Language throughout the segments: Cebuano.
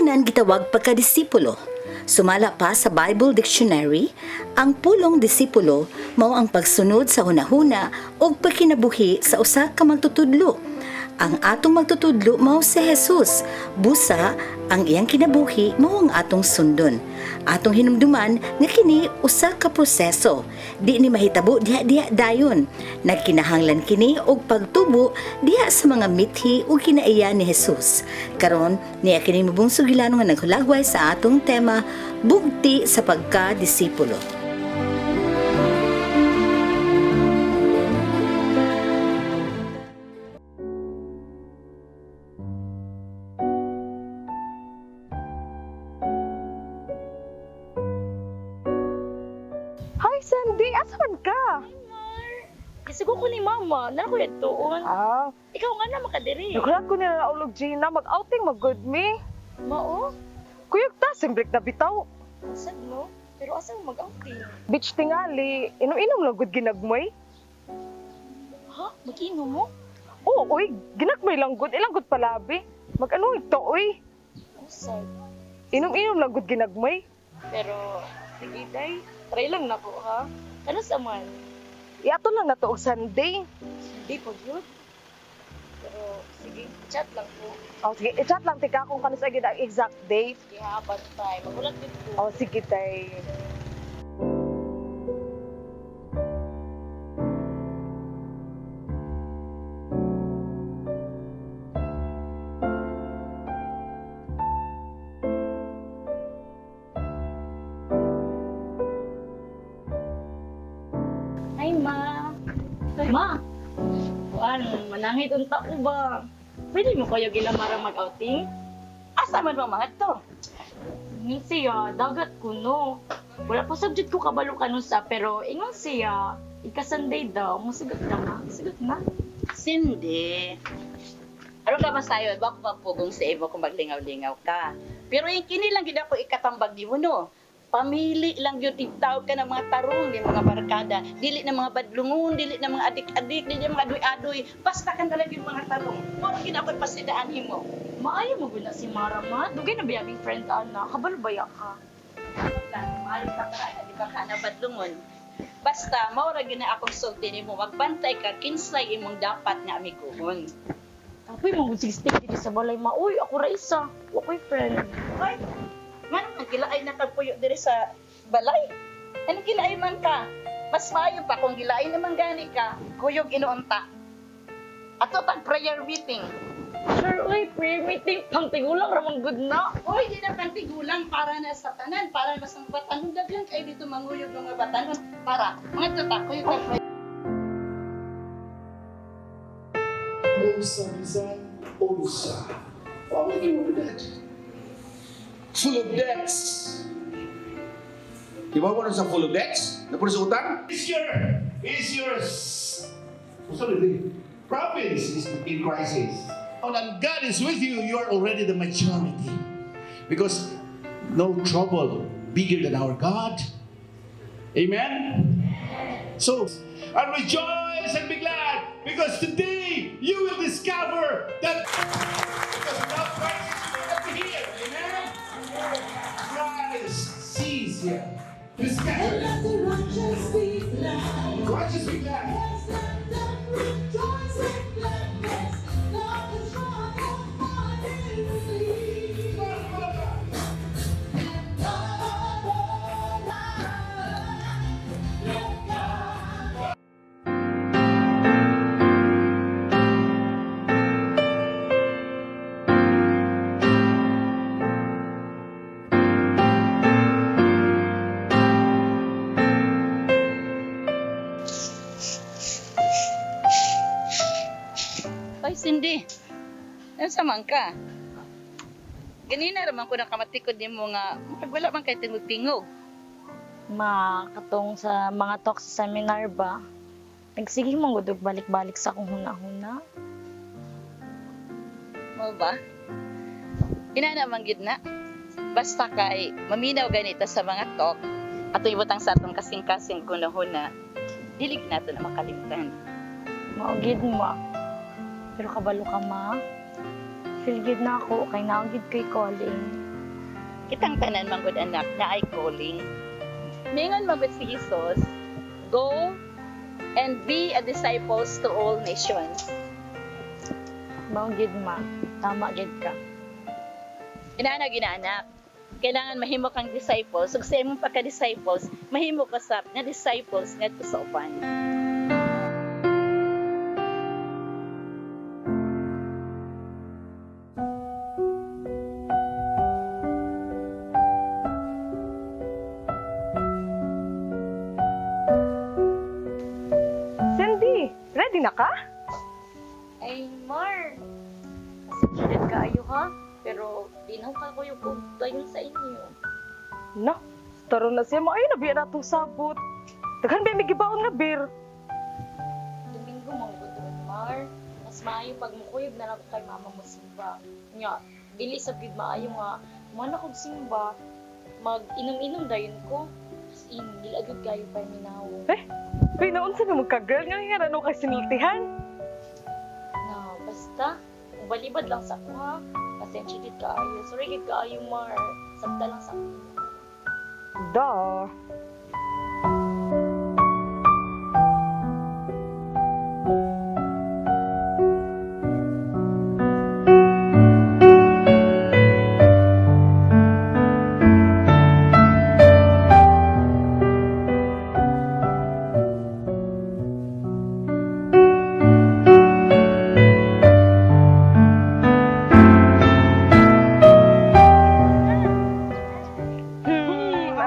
Tanan gitawag pagkadisipulo. Sumala pa sa Bible Dictionary, ang pulong disipulo mao ang pagsunod sa hunahuna ug pagkinabuhi sa usa ka magtutudlo. Ang atong magtutudlo mao si Jesus. Busa, ang iyang kinabuhi mao ang atong sundon. Atong hinumduman nga kini usa ka proseso. Di ni mahitabo diha-diha dayon. Nagkinahanglan kini og pagtubo diha sa mga mithi ug kinaiya ni Jesus. Karon niya kini mubong sugilan nga naghulagway sa atong tema, bugti sa pagkadisipulo. Hi, Sandy! Asa man ka? Kasugo ko ni mama, nara ko tuon. Ah, Ikaw nga na makadiri. naghulat ko nila naulog Gina. Mag-outing, mag-good me. Mao? Kuyog ta, simbrek na bitaw. Sad no? Pero asa mo mag-outing? Bitch tingali, inom-inom lang good ginagmay. Ha? Mag-inom mo? Oo, oy, ginagmay lang good. Ilang good palabi. Mag-ano ito, oy. Oh, sad. Inom-inom lang good ginagmay. Pero, sige day. Try lang na ko, ha? Ano sa man? Iato lang na to og Sunday. Hindi po yun. Pero, sige, chat lang ko. Oh, sige, i-chat lang tika kung kano sa gid ang exact date. Sige ha, bantay. Magulat din ko. Oh, sige, tay. Hi, ma. Ma! Kuan, manangit unta ko ba? Pwede mo kayo gilamara mag-outing? Asa man ba mga to? Ingon siya, dagat ko no. Wala pa subject ko kabalo kanusa, pero ingon siya, ika-Sunday daw, musugot ka ma, sugot na. Cindy. Aron ka masayo, ba ako mapugong sa imo kung maglingaw-lingaw ka. Pero yung kini lang gid ako ikatambag nimo no. Pamili lang gyud tawag ka ng mga tarong, ng mga barkada, dili na mga badlungon, dili na mga adik-adik, dili na mga adoy-adoy. Basta kan talaga yung mga tarong. Mao gid ako pasidaan nimo. Maayo mo gud na si Mara ma, dugay na ba yung friend ana, kabalo ba ya ka? Maayo ka para di ba ka na badlungon. Basta mao ra gyud na akong sulti nimo, magbantay ka kinsay imong dapat nga amiguhon. Kapoy mo gud stick dito sa balay ma, uy ako ra isa, wa ko'y friend. Ay, man, ang gilaay na kagpuyo diri sa balay. Anong gilaay man ka? Mas maayo pa kung gilaay naman gani ka, kuyog inuunta. Ato tag prayer meeting. Sure, uy, prayer meeting, pang tigulang ra man gud na. Uy, di na kang tigulang para na sa tanan, para na sa batanon. Daghan kayo dito manguyog ng mga batanon. Para, mga tuta, kuyog tag prayer. Unsa bisan unsa. Why would you do that? Full of debts. Di ba mo sa full of debts? Napuro sa utang? Is your sorry, province is in crisis. And God is with you, you are already the majority. Because no trouble bigger than our God. Amen? So, and rejoice and be glad because today you will discover that because without Christ you will not be here. Amen? Christ sees you. Discover. Let the righteous be glad. Righteous be glad. Yes, let them rejoice in gladness. Love is strong and mighty. And God, let God. Oy, Cindy. Ano sa man ka? Ganina raman ko nakamatikod nimo nga murag wala man kay tingog-tingog. Ma, katong sa mga talk sa seminar ba? Nagsige mo gud og balik-balik sa akong huna-huna. Mo ba? Ina naman gid na. Basta kay maminaw ganita sa mga talk ato ibutang sa atong kasing-kasing kunahuna, dili gid nato na makalimtan. Mao gid ma. Pero kabalo ka ma. Feel gid na ako kay naa gid kay calling. Kitang tanan manggod anak na ay calling. Mingon magod si Jesus, go and be a disciples to all nations. Mao gid ma, tama gid ka. Inaana ginaanak. Kailangan mahimo kang disciples. Ug sa imong pagka-disciples, mahimo ka sa nga disciples ngadto sa uban. Cindy, ready na ka? Ay, Mar. Pasensya gid kaayo ha. Pero di na ko kuyog og dayon sa inyo. No, taro na siya mo. Ay, nabiya na itong sabot. Daghan ba may gibaon nga beer? Domingo man gud ron, Mar. Mas maayo pag mukuyog na lang ko kay mama mo simba. Nya, dili sa gid maayo nga mo na kog simba, mag inom-inom dayon ko. As in, dili agad kayo pa minaw. Uy, naunsa na magka-girl nga nga ano kay sinultihan? Na, basta balibad lang sa ako ha. Pasensya gid kaayo. Sorry gid kaayo, Mar. Sabta lang sa ako. Da.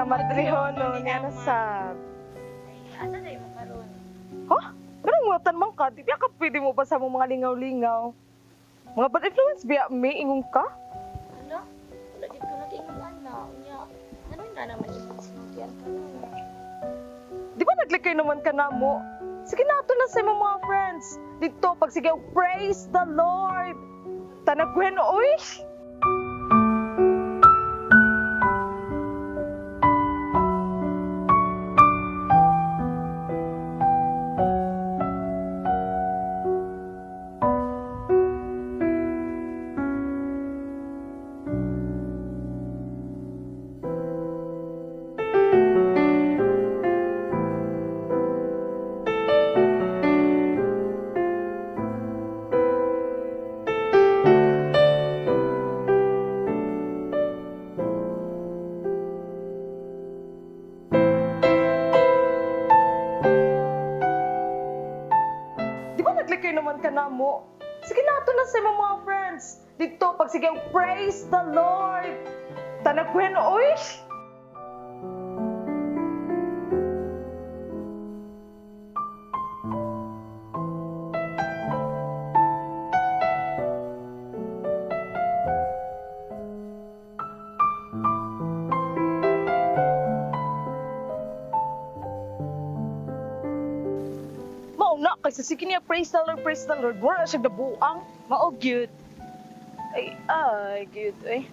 Amadrihono nga na sab. Ay, asa na mo karon? Ganun mga tanmang ka, di biya ka pwede mo ba sa mong mga lingaw-lingaw? Mga bad influence biya, may ingon ka? Ano? Wala gid ko nag-ingon ana. Unya, ano nga naman imong sinultian karon? Di ba naglikay naman ka na mo? Sige na, ato na sa imong mga friends. Dito, pag sige, praise the Lord! Tanagwen, oy! Di ba naglikay naman ka na mo? Sige na, ato na sa imong mga friends. Dito, pag sige, praise the Lord! Tanagwen, oy! Mauna, kaysa sige niya, praise the Lord, praise the Lord. Wala siya nabuang. Mao gyud. Ay, ay, good, ay.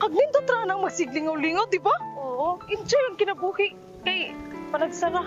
Kag nindot ra nang magsiglingaw-lingaw, di ba? Oo. Enjoy ang kinabuhi kay panagsara.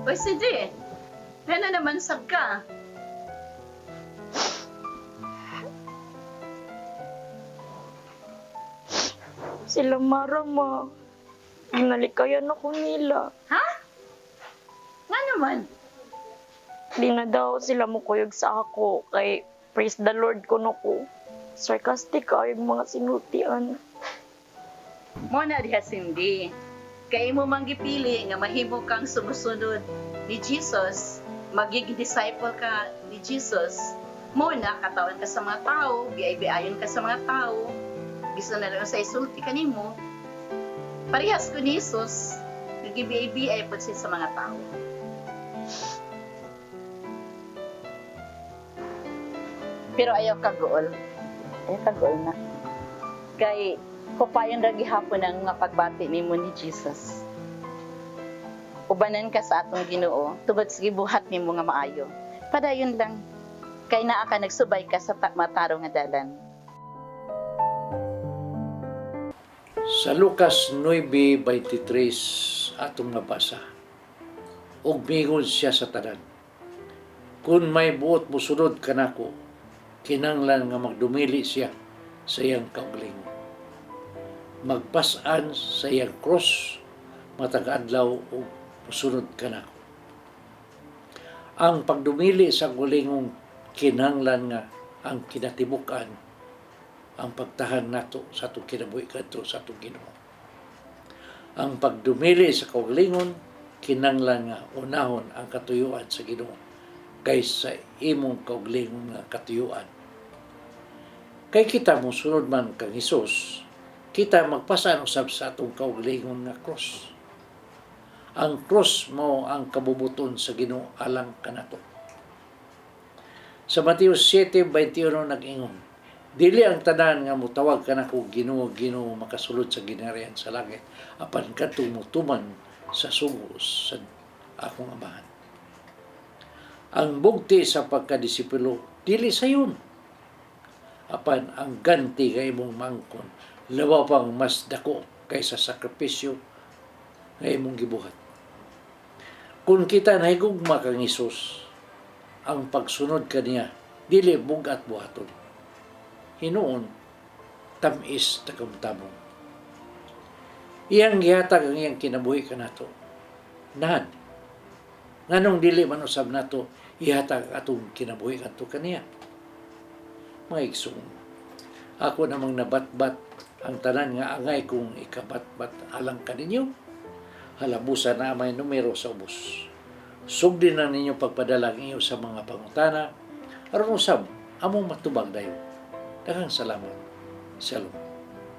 Uy, Cindy, na naman sab ka. Sila Mara ma. Ginalikayan ako nila. Ha? Nga naman. Di na daw sila mukuyog sa ako kay Praise the Lord kuno ko. Sarcastic kayo yung mga sinultian. Mo na diha, Cindy. Kay imo mang gipili nga mahimo kang sumusunod ni Jesus, magiging disciple ka ni Jesus. Mo na katawan ka sa mga tao, biay-biayon ka sa mga tao. Gusto na lang sa isulti kanimo. Parehas ko ni Jesus, nagibiay-biay po siya sa mga tao. Pero ayaw ka gool. Ayaw ka gool na. Kay kupayon ra gihapon ang mga pagbati nimo ni Jesus. Ubanan ka sa atong Ginoo tungod sa gibuhat nimo nga maayo. Padayon lang kay naa ka nagsubay ka sa matarong nga dalan. Sa Lucas 9:23 atong nabasa, ug mingon siya sa tanan, "Kung may buot mosunod kanako, kinanglan nga magdumili siya sa iyang kaugalingon, magpas-an sa iyang cross matag adlaw ug mosunod kanako." Ang pagdumili sa kaugalingong kinahanglan nga ang kinatibuk-an ang pagtahan nato sa atong kinabuhi kadto sa atong Ginoo. Ang pagdumili sa kaugalingon kinanglan nga unahon ang katuyuan sa Ginoo kaysa imong kaugalingon nga katuyuan. Kay kita mosunod man kang Hesus, kita magpasan usab sa atong kaugalingon nga cross. Ang cross mao ang kabubuton sa Ginoo alang kanato. Sa Mateo 7:21 nag-ingon, "Dili ang tanan nga motawag kanako 'Ginoo, Ginoo' makasulod sa gingharian sa langit, apan kadtong motuman sa sugo sa akong Amahan." Ang bugti sa pagkadisipulo dili sayon, apan ang ganti nga imong maangkon labaw pang mas dako kaysa sakripisyo nga imong gibuhat. Kung kita nahigugma kang Hesus, ang pagsunod kaniya dili bug-at buhaton. Hinuon tam-is tagamtamong. Iyang gihatag ang iyang kinabuhi kanato. Nahan, nganong dili man usab nato ihatag atong kinabuhi kadto kaniya? Mga igsoon, ako namang nabatbat ang tanan nga angay kong ikabatbat alang kaninyo. Halabusan na may numero sa ubos. Sugdi na ninyo pagpadala ang inyo sa mga pangutana aron usab among matubag dayon. Daghang salamat. Shalom.